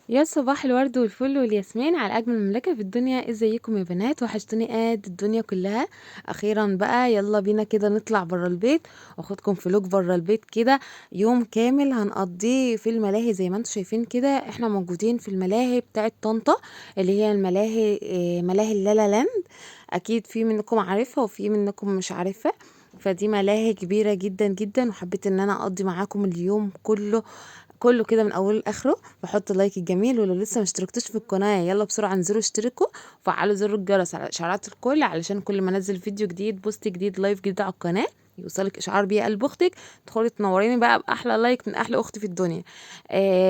يا صباح الورد والفل والياسمين على اجمل مملكة في الدنيا. ازيكم يا بنات؟ وحشتوني قد الدنيا كلها. اخيرا بقى يلا بينا كده نطلع برا البيت واخدكم فلوج برا البيت كده، يوم كامل هنقضيه في الملاهي. زي ما انتم شايفين كده احنا موجودين في الملاهي بتاعه طنطا اللي هي الملاهي، ملاهي اللالا لاند. اكيد في منكم عارفها وفي منكم مش عارفها. فدي ملاهي كبيرة جدا جدا، وحبيت ان انا اقضي معاكم اليوم كله كده من اوله لاخره. بحط اللايك الجميل، ولو لسه ما اشتركتوش في القناة يلا بسرعة انزلوا اشتركوا وفعلوا زر الجرس على اشعارات الكل، علشان كل ما انزل فيديو جديد، بوست جديد، live جديد على القناة يوصلك اشعار بيه قلب اختك. تدخلي تنوريني بقى باحلى like من احلى اخت في الدنيا.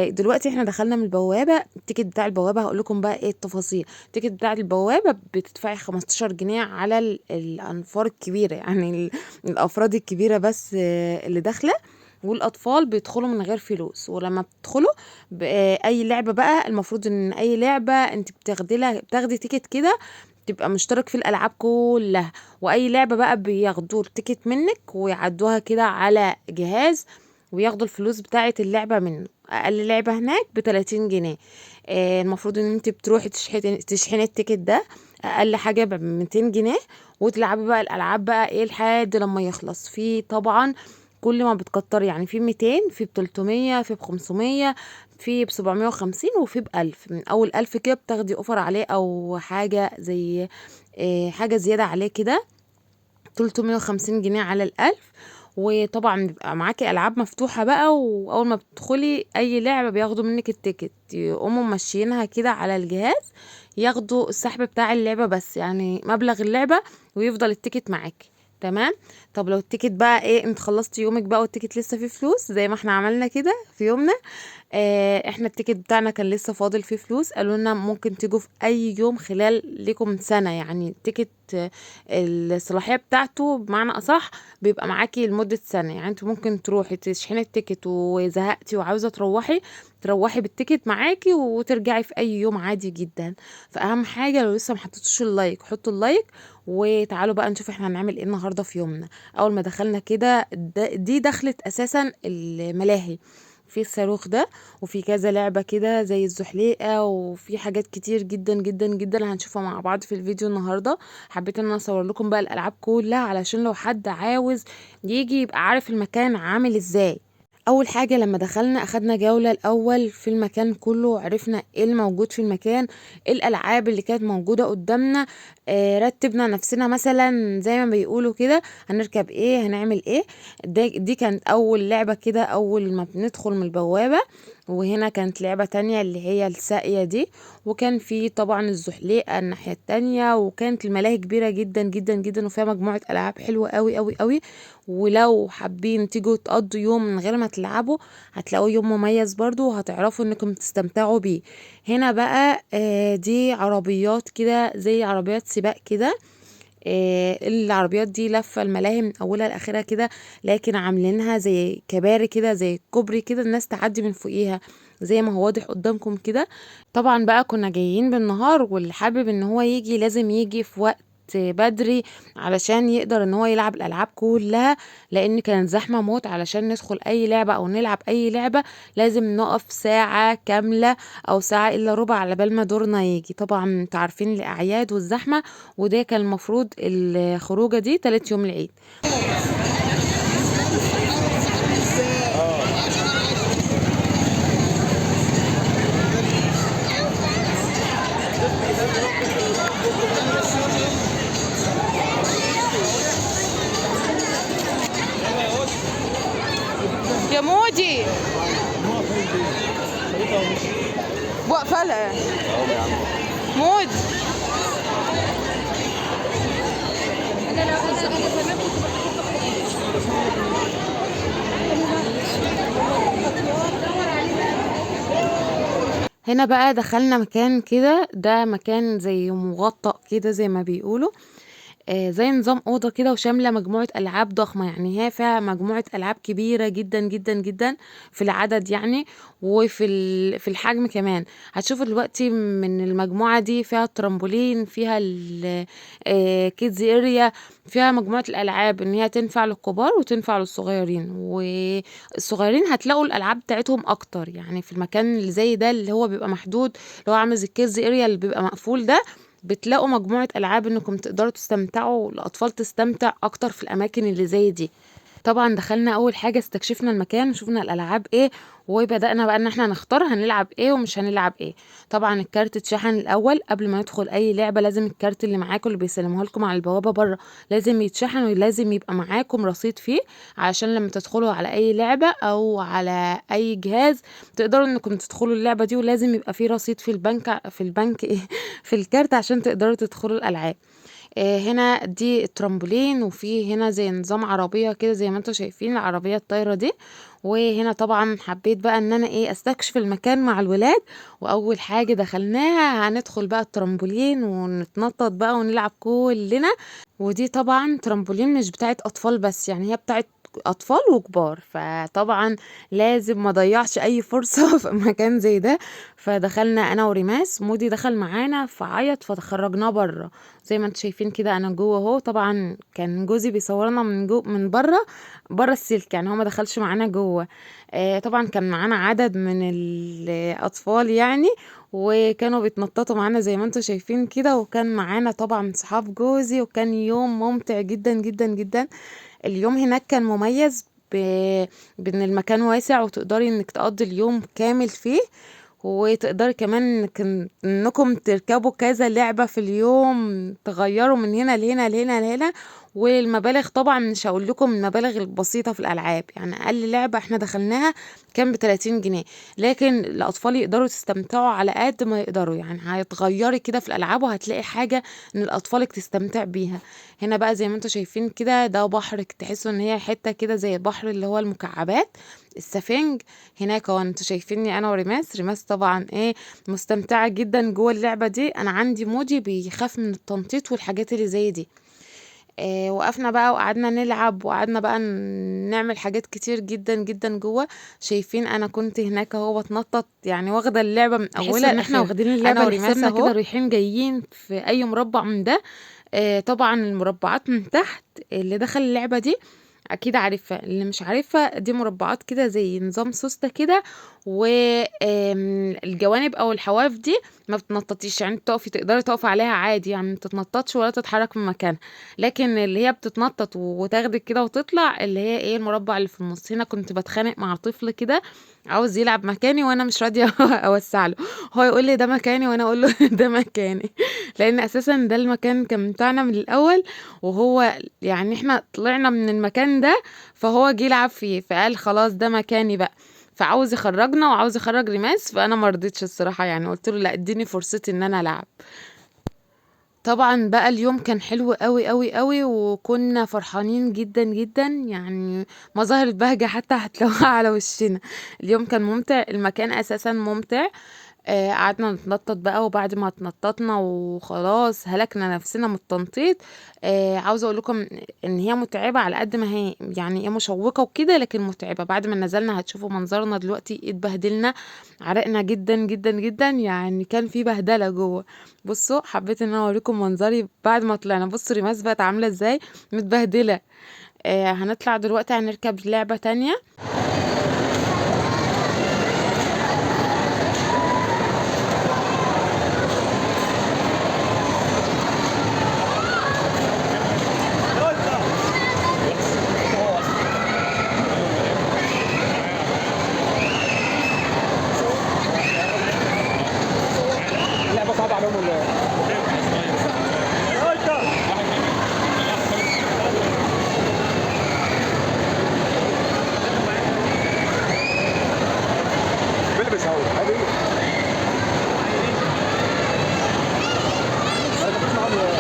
دلوقتي احنا دخلنا من البوابة. ال ticket بتاع البوابة هقول لكم بقى ايه التفاصيل. ال ticket بتاع البوابة بتدفعي 15 جنيه على الانفار الكبيرة، يعني الافراد الكبيرة بس، اللي داخله، والاطفال بيدخلوا من غير فلوس. ولما بتدخلوا اي لعبه بقى، المفروض ان اي لعبه انت بتاخدي ticket كده، تبقى مشترك في الالعاب كلها. واي لعبه بقى بياخدوا ال ticket منك ويعدوها كده على جهاز وياخدوا الفلوس بتاعه اللعبة منه. اقل لعبه هناك بتلاتين جنيه. المفروض ان انت بتروحي تشحني ال ticket ده اقل حاجة بميتين جنيه، وتلعبي بقى الالعاب بقى ايه لحد لما يخلص. في طبعا كل ما بتكتر، يعني في 200، في بتلتمية، في بخمسمية، في بسبعمية وخمسين، وفي بألف. من أول 1000 كده بتاخدي أوفر عليه أو حاجة زي، حاجة زيادة عليه كده، 350 جنيه على ال1000. وطبعا بيبقى معاكي ألعاب مفتوحة بقى، وأول ما بتدخلي أي لعبة بياخدوا منك ال ticket، يقوموا ماشيينها كده على الجهاز، ياخدوا السحب بتاع اللعبة بس، يعني مبلغ اللعبة، ويفضل ال ticket معاكي. تمام. طب لو ال ticket بقى ايه، انت خلصتي يومك بقى وال ticket لسه فيه فلوس زي ما احنا عملنا كده في يومنا، احنا ال ticket بتاعنا كان لسه فاضل فيه فلوس، قالوا لنا ممكن تيجوا في اي يوم خلال لكم سنة، يعني ال ticket، الصلاحية بتاعته بمعنى اصح بيبقى معاكي لمدة سنة. يعني انت ممكن تروحي تشحني ال ticket وزهقتي وعاوزة تروحي بال ticket معاكي وترجعي في اي يوم عادي جدا. فاهم حاجة، لو لسه ما حطيتوش ال like حطوا ال like، وتعالوا بقى نشوف احنا هنعمل ايه النهارده في يومنا. اول ما دخلنا كده دي دخلت اساسا الملاهي، في الصاروخ ده وفي كذا لعبة كده زي الزحليقة، وفي حاجات كتير جدا جدا جدا هنشوفها مع بعض في الفيديو النهاردة. حبيت ان انا اصور لكم بقى الالعاب كلها علشان لو حد عاوز يجي يبقى عارف المكان عامل ازاي. اول حاجة لما دخلنا اخدنا جولة الاول في المكان كله، عرفنا ايه الموجود في المكان، ايه الالعاب اللي كانت موجودة قدامنا، رتبنا نفسنا مثلا زي ما بيقولوا كده هنركب ايه هنعمل ايه. دي كانت اول لعبة كده اول ما بندخل من البوابة. وهنا كانت لعبة تانية اللي هي الساقية دي، وكان في طبعا الزحليقة الناحية التانية. وكانت الملاهي كبيرة جدا جدا جدا، وفيها مجموعة ألعاب حلوة قوي قوي قوي. ولو حابين تيجوا تقضوا يوم من غير ما تلعبوا هتلاقوه يوم مميز برضو، وهتعرفوا انكم تستمتعوا بيه. هنا بقى، دي عربيات كده زي عربيات سباق كده، العربيات دي لفة الملاهي من اولها لاخرها كده، لكن عاملينها زي كباري كده، زي كوبري كده، الناس تعدي من فوقيها زي ما هو واضح قدامكم كده. طبعا بقى كنا جايين بالنهار، واللي حابب ان هو يجي لازم يجي في وقت بدري علشان يقدر ان هو يلعب الالعاب كلها، لان كانت زحمة موت. علشان ندخل اي لعبه او نلعب اي لعبه لازم نقف ساعة كاملة او ساعة الا ربع على بال ما دورنا يجي. طبعا انتوا عارفين الاعياد والزحمه، وده كان المفروض الخروجه دي تالت يوم العيد. يا مودي واقفة لها مود. هنا بقى دخلنا مكان كده، ده مكان زي مغطى كده زي ما بيقولوا، زي نظام اوضة كده وشامله مجموعة العاب ضخمة، يعني هي فيها مجموعة العاب كبيرة جدا جدا جدا في العدد يعني، وفي في الحجم كمان. هتشوفوا دلوقتي من المجموعة دي فيها ترامبولين، فيها kids area، فيها مجموعة الالعاب ان هي تنفع للكبار وتنفع للصغيرين، والصغيرين هتلاقوا الالعاب بتاعتهم اكتر. يعني في المكان اللي زي ده اللي هو بيبقى محدود، اللي هو عامل زي ال kids area اللي بيبقى مقفول ده، بتلاقوا مجموعة ألعاب انكم تقدروا تستمتعوا، الأطفال تستمتع أكتر في الأماكن اللي زي دي. طبعا دخلنا أول حاجة استكشفنا المكان وشفنا الألعاب ايه، وبدأنا بقى ان احنا نختار هنلعب ايه ومش هنلعب ايه. طبعا الكارت اتشحن الأول قبل ما ندخل أي لعبة، لازم الكارت اللي معاكم اللي بيسلموه لكم على البوابة بره لازم يتشحن، ولازم يبقى معاكم رصيد فيه، عشان لما تدخلوا على أي لعبة أو على أي جهاز تقدروا انكم تدخلوا اللعبة دي، ولازم يبقى فيه رصيد في البنك، في البنك ايه في الكارت عشان تقدروا تدخلوا الألعاب. هنا دي الترامبولين، وفي هنا زي نظام عربية كده زي ما انتم شايفين العربية الطايرة دي. وهنا طبعا حبيت بقى ان انا ايه استكشف المكان مع الولاد، واول حاجة دخلناها هندخل بقى الترامبولين ونتنطط بقى ونلعب كلنا. ودي طبعا ترامبولين مش بتاعت اطفال بس، يعني هي بتاعت اطفال وكبار، فطبعا لازم ما ضيعش اي فرصة في مكان زي ده. فدخلنا انا وريماس، مودي دخل معانا فعيط فخرجناه بره زي ما انتم شايفين كده، انا جوه اهو. طبعا كان جوزي بيصورنا من جو من بره، بره السلك، يعني هو ما دخلش معانا جوه. طبعا كان معانا عدد من الاطفال يعني، وكانوا بيتنططوا معانا زي ما انتم شايفين كده، وكان معانا طبعا صحاب جوزي، وكان يوم ممتع جدا جدا جدا. اليوم هناك كان مميز بان المكان واسع وتقدري انك تقضي اليوم كامل فيه، وتقدري كمان انكم تركبوا كذا لعبة في اليوم، تغيروا من هنا لهنا لهنا لهنا. والمبالغ طبعا مش هقول لكم المبالغ البسيطة في الألعاب، يعني أقل لعبة احنا دخلناها كان ب30 جنيه، لكن الأطفال يقدروا يستمتعوا على قد ما يقدروا، يعني هتغيري كده في الألعاب وهتلاقي حاجة ان الأطفال تستمتع بيها. هنا بقى زي ما انتم شايفين كده ده بحر، تحسوا ان هي حتة كده زي البحر اللي هو المكعبات السفنج هناك اهو. انتوا شايفيني انا وريماس، ريماس طبعا ايه مستمتعة جدا جوه اللعبة دي. انا عندي مودي بيخاف من التنطيط والحاجات اللي زي دي. وقفنا بقى وقعدنا نلعب، وقعدنا بقى نعمل حاجات كتير جدا جدا جوه. شايفين انا كنت هناك اهو بتنطط، يعني واخده اللعبة من اولها ان احنا واخدين اللعبة لحسابنا كده، رايحين جايين في اي مربع من ده. طبعا المربعات من تحت اللي دخل اللعبة دي اكيد عارفها، اللي مش عارفها دي مربعات كده زي نظام سوسته كده، والجوانب او الحواف دي ما بتنططيش، يعني بتقفي تقدري تقفي عليها عادي، يعني ما تتنططش ولا تتحرك من مكانها. لكن اللي هي بتتنطط وتاخدك كده وتطلع اللي هي ايه المربع اللي في النص. هنا كنت بتخانق مع طفل كده عاوز يلعب مكاني وانا مش راضية اوسع له، هو يقول لي ده مكاني وانا اقول له ده مكاني، لان اساسا ده المكان كان بتاعنا من الاول، وهو يعني احنا طلعنا من المكان ده فهو جه يلعب فيه، فقال خلاص ده مكاني بقى، فعاوز يخرجنا وعاوز يخرج ريماس، فانا ما رضيتش الصراحة، يعني قلت له لا اديني فرصتي ان انا العب. طبعا بقى اليوم كان حلو قوي قوي قوي، وكنا فرحانين جدا جدا، يعني مظاهر البهجة حتى هتلاقوها على وشنا. اليوم كان ممتع، المكان اساسا ممتع. قعدنا نتنطط بقى، وبعد ما اتنططنا وخلاص هلكنا نفسنا من التنطيط. عاوزه اقول لكم ان هي متعبة على قد ما هي يعني ايه مشوقة وكده، لكن متعبة. بعد ما نزلنا هتشوفوا منظرنا دلوقتي، اتبهدلنا، عرقنا جدا جدا جدا، يعني كان في بهدله جوه. بصوا حبيت ان انا اوريكم منظري بعد ما طلعنا. بصوا ريماس بقت عامله ازاي، متبهدله. هنطلع دلوقتي هنركب لعبه تانية. اللعبة صعبة عليهم ولا ايه؟ بيلبس اهو عادي. ما ركبتش معاهم ولا ايه؟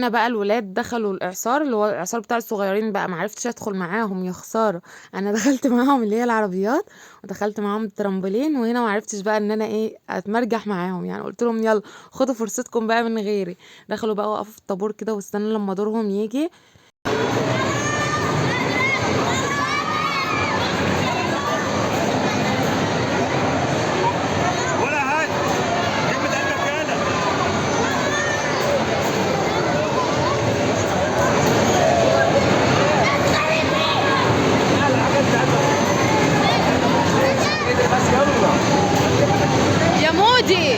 هنا بقى الولاد دخلوا الاعصار اللي هو الاعصار بتاع الصغيرين بقى، معرفتش ادخل معاهم يا خسارة. انا دخلت معاهم اللي هي العربيات ودخلت معاهم الترامبولين، وهنا معرفتش بقى ان انا ايه اتمرجح معاهم، يعني قلت لهم يلا خدوا فرصتكم بقى من غيري. دخلوا بقى وقفوا في الطابور كده واستنوا لما دورهم يجي. يا مودي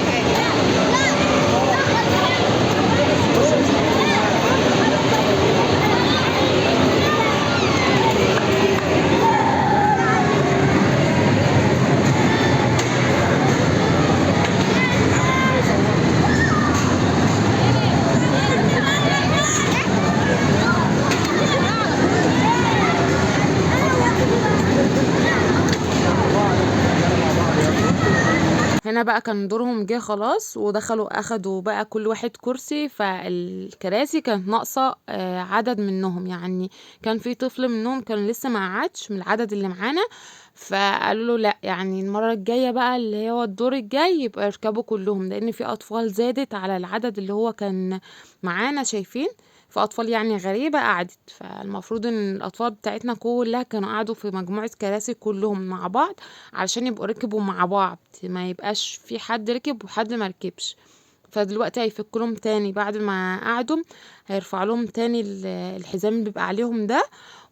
هنا بقى كان دورهم جه خلاص، ودخلوا اخدوا بقى كل واحد كرسي، فالكراسي كانت ناقصة عدد منهم، يعني كان في طفل منهم كان لسه ما قعدش من العدد اللي معانا، فقالوا له لا يعني المرة الجاية بقى اللي هو الدور الجاي يبقى يركبوا كلهم، لان في اطفال زادت على العدد اللي هو كان معانا شايفين، فاطفال يعني غريبة قعدت، فالمفروض ان الاطفال بتاعتنا كلها كانوا قعدوا في مجموعة كراسي كلهم مع بعض علشان يبقوا ركبوا مع بعض، ما يبقاش في حد ركب وحد ما ركبش. فدلوقتي هيفكوا لهم تاني بعد ما قعدوا، هيرفع لهم تاني الحزام اللي بيبقى عليهم ده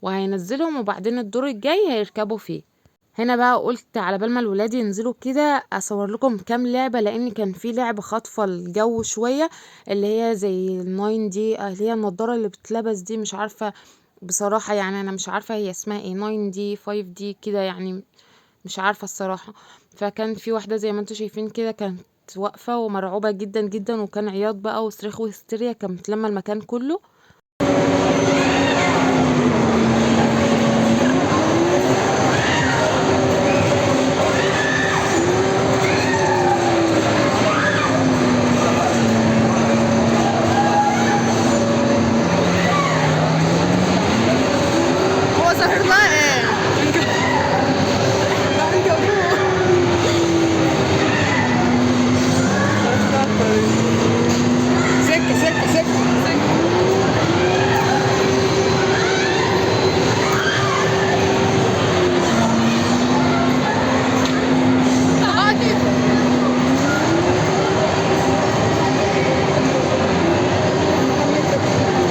وهينزلهم، وبعدين الدور الجاي هيركبوا فيه. هنا بقى قلت على بال ما الولاد ينزلوا كده اصور لكم كام لعبة، لان كان في لعبة خاطفة الجو شوية اللي هي زي ال nine D، اللي هي النضارة اللي بتلبس دي، مش عارفة بصراحة يعني انا مش عارفة هي اسمها ايه، 9 D 5 D كده يعني مش عارفة الصراحة. فكان في واحدة زي ما انتوا شايفين كده كانت واقفة ومرعوبة جدا جدا، وكان عياط بقى وصريخ وهستيريا كانت متلمة المكان كله. هو ظاهر لها ايه؟ سكة سكة سكة.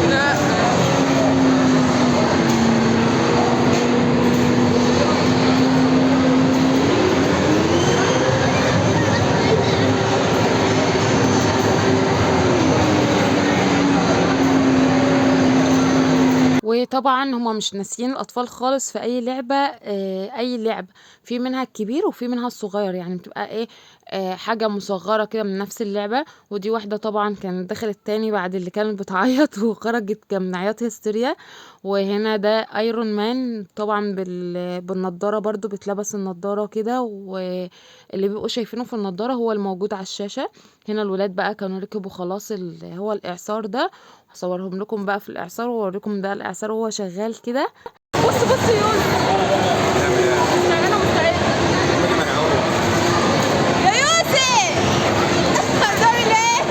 لا وطبعا هما مش ناسيين الاطفال خالص في اي لعبه، اي لعبه في منها الكبير وفي منها الصغير، يعني بتبقى ايه حاجة مصغرة كده من نفس اللعبة. ودي واحدة طبعا كانت دخلت تاني بعد اللي كانت بتعيط وخرجت كان من عياط هستيريا. وهنا ده ايرون مان طبعا بالنضاره برضو، بتلبس النضارة كده واللي بيبقوا شايفينه في النضارة هو الموجود على الشاشة. هنا الولاد بقى كانوا ركبوا خلاص اللي هو الاعصار ده، هصورهم لكم بقى في الاعصار واوريكم ده الاعصار وهو شغال كده. بص بص يوسف، انا مستعد يا يوسف. بتعمل ايه؟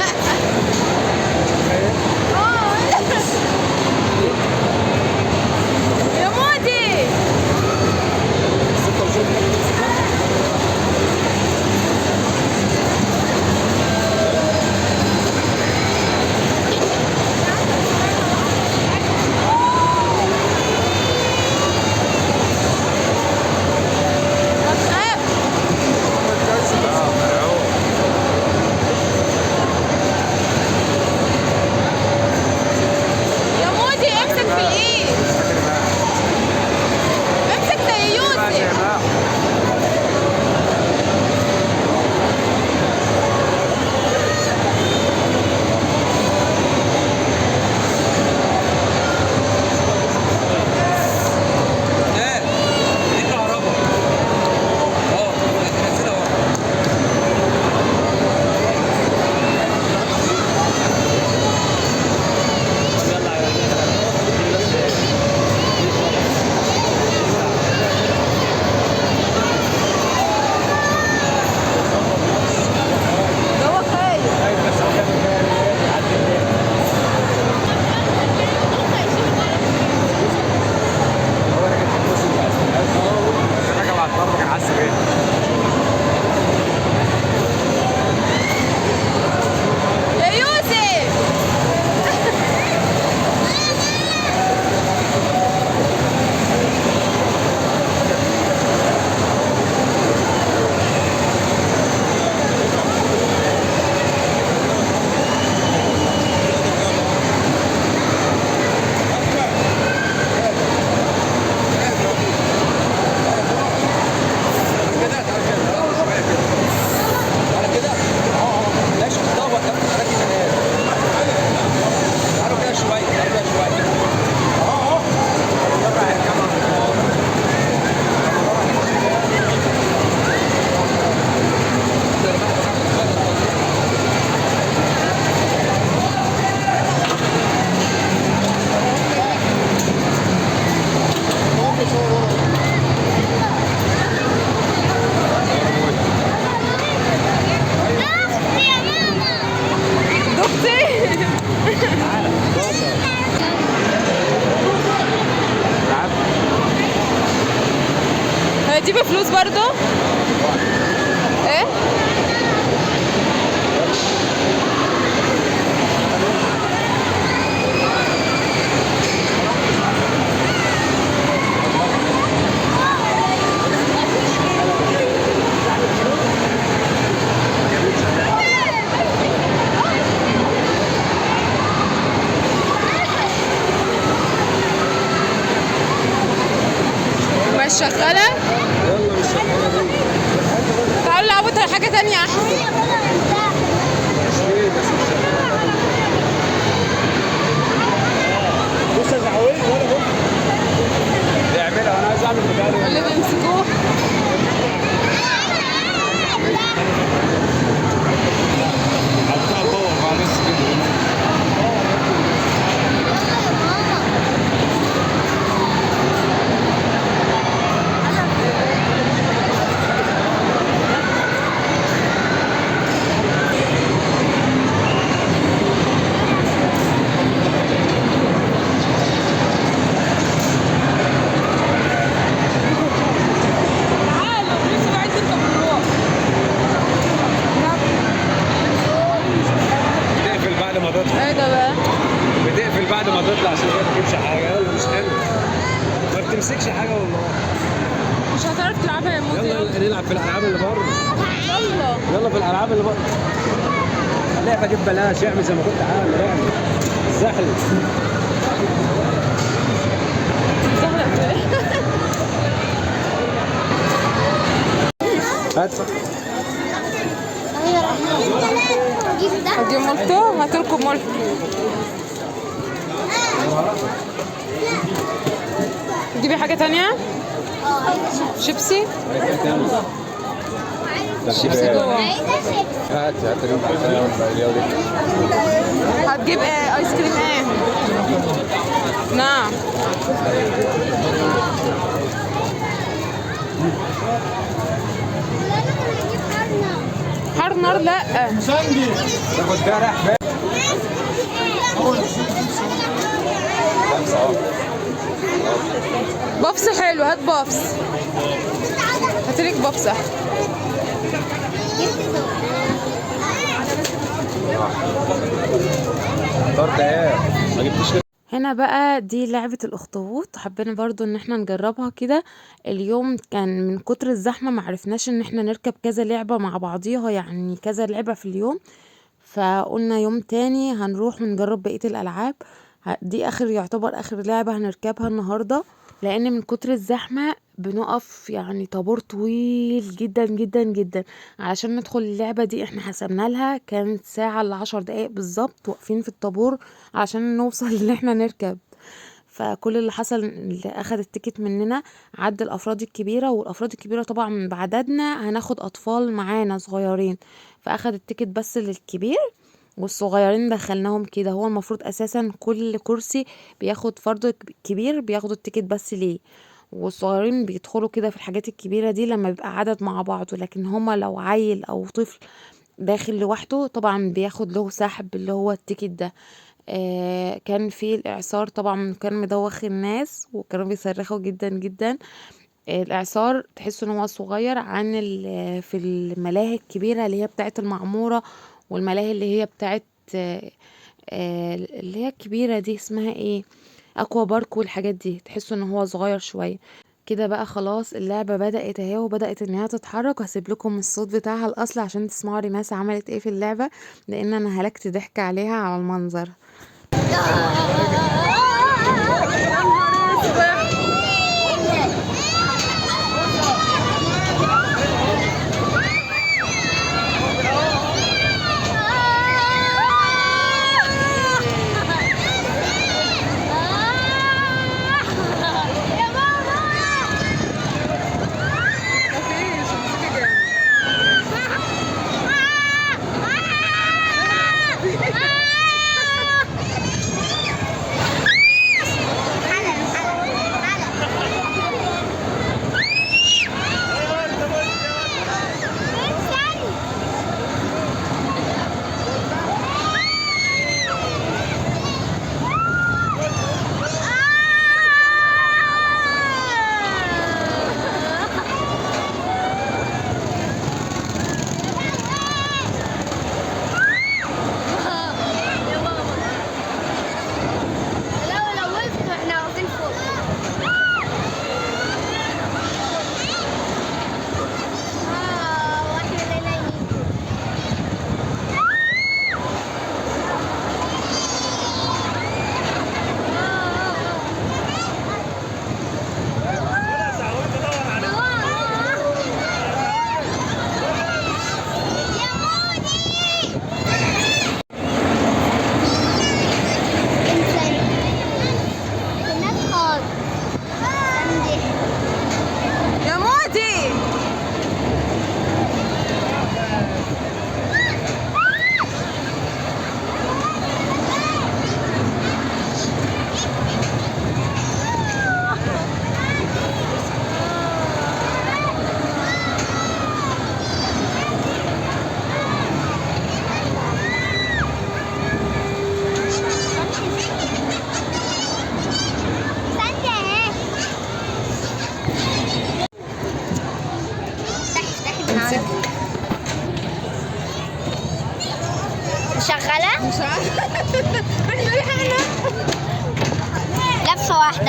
يا مودي ما تخاف. دي بفلوس برضو؟ ايه؟ مش شغالة؟ يلا مش شغالة. تعالوا العبوا حاجة تانية أحسن. بص يا زعويل ولا بص. بيعملها وأنا عايز أعمل بداله. اللي بيمسكوه. حطها جوه معلش كده. ايه ده بقى؟ بتقفل بعد ما تطلع عشان ما تجيبش حاجة. يلا مش حلو، ما بتمسكش حاجة والله. مش هتعرف تلعبها يا مودي. يلا نلعب في الألعاب اللي بره. يلا يلا في الألعاب اللي بره. اللعبة دي ببلاش، اعمل زي ما كنت عامل، اعمل زحلق. زحلق ايه؟ هات دي مولتو، هاتلكم مولتو. تجيبي حاجة تانية؟ شيبسي؟ شيبسي جوه. هتجيب ايه؟ ايس كريم ايه؟ نعم. حر نار؟ لا. تاخد بيها رايح فين؟ بفس حلو، هات بفس. هاتلك بفس احلى. هنا بقى دي لعبة الأخطبوط، حبينا برضو ان احنا نجربها كده. اليوم كان من كتر الزحمة معرفناش ان احنا نركب كذا لعبة مع بعضيها، يعني كذا لعبة في اليوم، فقلنا يوم تاني هنروح ونجرب بقية الألعاب. دي اخر، يعتبر اخر لعبة هنركبها النهاردة، لان من كتر الزحمة بنقف يعني طابور طويل جدا جدا جدا علشان ندخل اللعبة دي. احنا حسبنا لها كانت ساعة الا 10 دقايق بالظبط واقفين في الطابور عشان نوصل ان احنا نركب. فكل اللي حصل اللي اخد ال ticket مننا عد الافراد الكبيرة، والافراد الكبيرة طبعا بعددنا هناخد اطفال معانا صغيرين، فاخد ال ticket بس للكبير والصغيرين دخلناهم كده. هو المفروض اساسا كل كرسي بياخد فرد كبير بياخدوا ال ticket بس ليه، والصغيرين بيدخلوا كده في الحاجات الكبيرة دي لما بيبقى عدد مع بعضه، لكن هما لو عيل او طفل داخل لوحده طبعا بياخد له سحب اللي هو ال ticket ده. كان في الاعصار طبعا كان مدوخ الناس وكانوا بيصرخوا جدا جدا. الاعصار تحس ان هو صغير عن في الملاهي الكبيرة اللي هي بتاعت المعمورة، والملاهي اللي هي بتاعت اللي هي الكبيرة دي اسمها ايه، اكوا بارك والحاجات دي، تحسوا ان هو صغير شوية كده. بقى خلاص اللعبة بدأت اهي وبدأت ان هي تتحرك، وهسيب لكم الصوت بتاعها الاصل عشان تسمعوا ريماس عملت ايه في اللعبة، لان انا هلكت ضحك عليها على المنظر.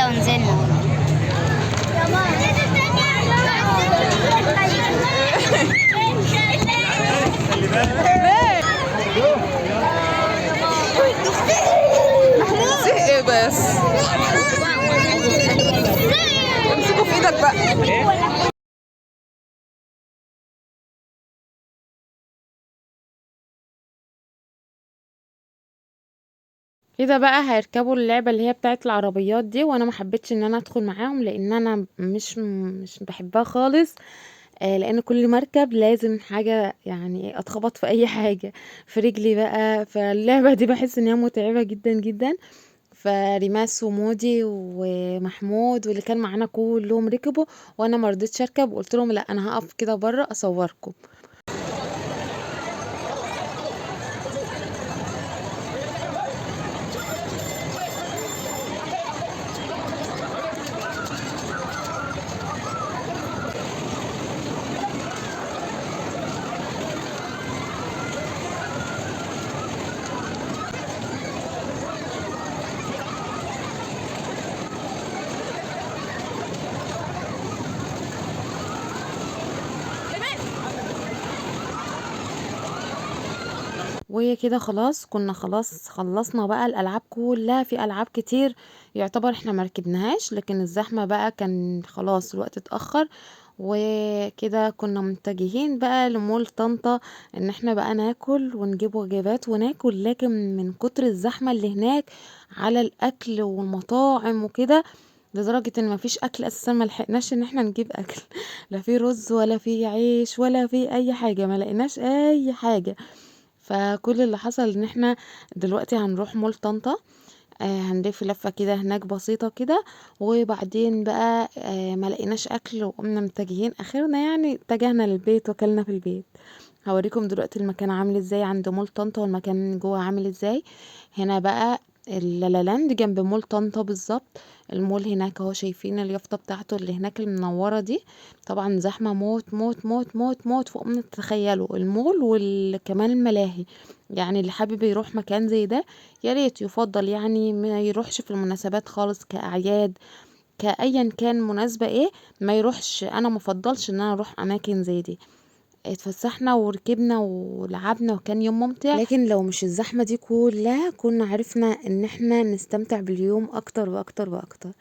واحدة ونزلنا. ليه؟ ايه بس؟ امسكوا في ايدك بقى. كده بقى هيركبوا اللعبة اللي هي بتاعت العربيات دي، وانا ما حبيتش ان انا ادخل معاهم لان انا مش بحبها خالص، لان كل مركب لازم حاجة يعني اتخبط في اي حاجة في رجلي بقى، فاللعبة دي بحس ان هي متعبة جدا جدا. فريماس ومودي ومحمود واللي كان معانا كلهم ركبوا، وانا ما رضيتش اركب وقلت لهم لا انا هقف كده بره اصوركم. وكده خلاص كنا خلاص خلصنا بقى الالعاب كلها. في العاب كتير يعتبر احنا ما ركبناهاش، لكن الزحمة بقى كان خلاص الوقت اتاخر، وكده كنا متجهين بقى لمول طنطا ان احنا بقى ناكل ونجيب وجبات وناكل، لكن من كتر الزحمة اللي هناك على الاكل والمطاعم وكده لدرجة ان مفيش اكل اساسا، ما لحقناش ان احنا نجيب اكل، لا في رز ولا في عيش ولا في اي حاجة، ما لقيناش اي حاجة. فكل اللي حصل ان احنا دلوقتي هنروح مول طنطا، هنلف لفة كده هناك بسيطة كده، وبعدين بقى ما لقيناش اكل وقمنا متجهين اخرنا، يعني اتجهنا للبيت وكلنا في البيت. هوريكم دلوقتي المكان عامل ازاي عند مول طنطا، والمكان من جوه عامل ازاي. هنا بقى اللالالاند جنب مول طنطا بالظبط، المول هناك اهو، شايفين اليافطة بتاعته اللي هناك المنورة دي، طبعا زحمة موت موت موت موت موت فوق ما تتخيلوا، المول وكمان الملاهي. يعني اللي حابب يروح مكان زي ده يا ريت يفضل يعني ما يروحش في المناسبات خالص، كأعياد كأيا كان مناسبة ايه ما يروحش، انا مفضلش ان انا اروح اماكن زي دي. اتفسحنا وركبنا ولعبنا وكان يوم ممتع، لكن لو مش الزحمة دي كلها كنا عرفنا ان احنا نستمتع باليوم اكتر واكتر واكتر.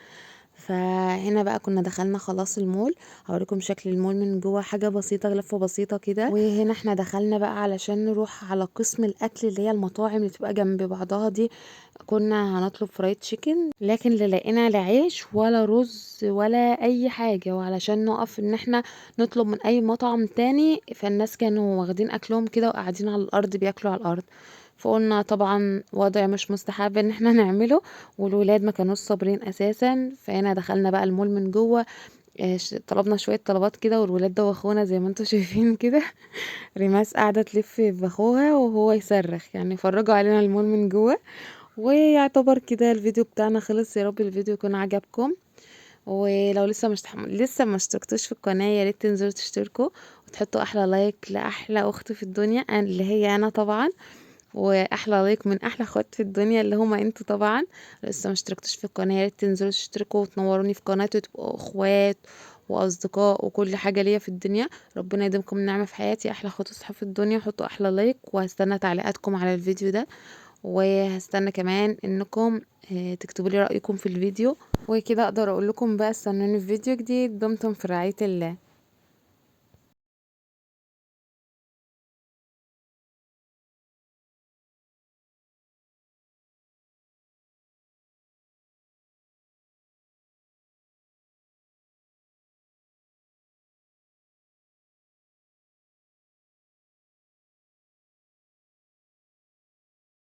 فهنا بقى كنا دخلنا خلاص المول، هوريكم شكل المول من جوه، حاجة بسيطة لفة بسيطة كده. وهنا احنا دخلنا بقى علشان نروح على قسم الاكل اللي هي المطاعم اللي بتبقى جنب بعضها دي، كنا هنطلب فرايد تشيكن، لكن لا لقينا لا عيش ولا رز ولا اي حاجة، وعلشان نقف ان احنا نطلب من اي مطعم تاني فالناس كانوا واخدين اكلهم كده وقاعدين على الارض بياكلوا على الارض، فقلنا طبعا وضع مش مستحب ان احنا نعمله، والولاد ما كانوش صابرين اساسا. فهنا دخلنا بقى المول من جوه، طلبنا شوية طلبات كده، والولاد دوخونا زي ما انتم شايفين كده، ريماس قاعدة تلف باخوها وهو يصرخ، يعني فرجوا علينا المول من جوه. ويعتبر كده الفيديو بتاعنا خلص، يا رب الفيديو يكون عجبكم، ولو لسه ما اشتركتوش في القناة يا ريت تنزلوا تشتركوا وتحطوا احلى like لاحلى اخت في الدنيا اللي هي انا طبعا، واحلى like من احلى اخوات في الدنيا اللي هما انتوا طبعا. لسه ما اشتركتوش في القناة يا ريت تنزلوا تشتركوا وتنوروني في قناتي وتبقوا اخوات واصدقاء وكل حاجة ليا في الدنيا. ربنا يديمكم نعمه في حياتي، احلى اخوات وصحاب في الدنيا. حطوا احلى like، وهستنى تعليقاتكم على الفيديو ده، وهستنى كمان انكم تكتبوا لي رايكم في الفيديو. وكده اقدر اقول لكم بقى استنوني في فيديو جديد. دمتم في رعاية الله.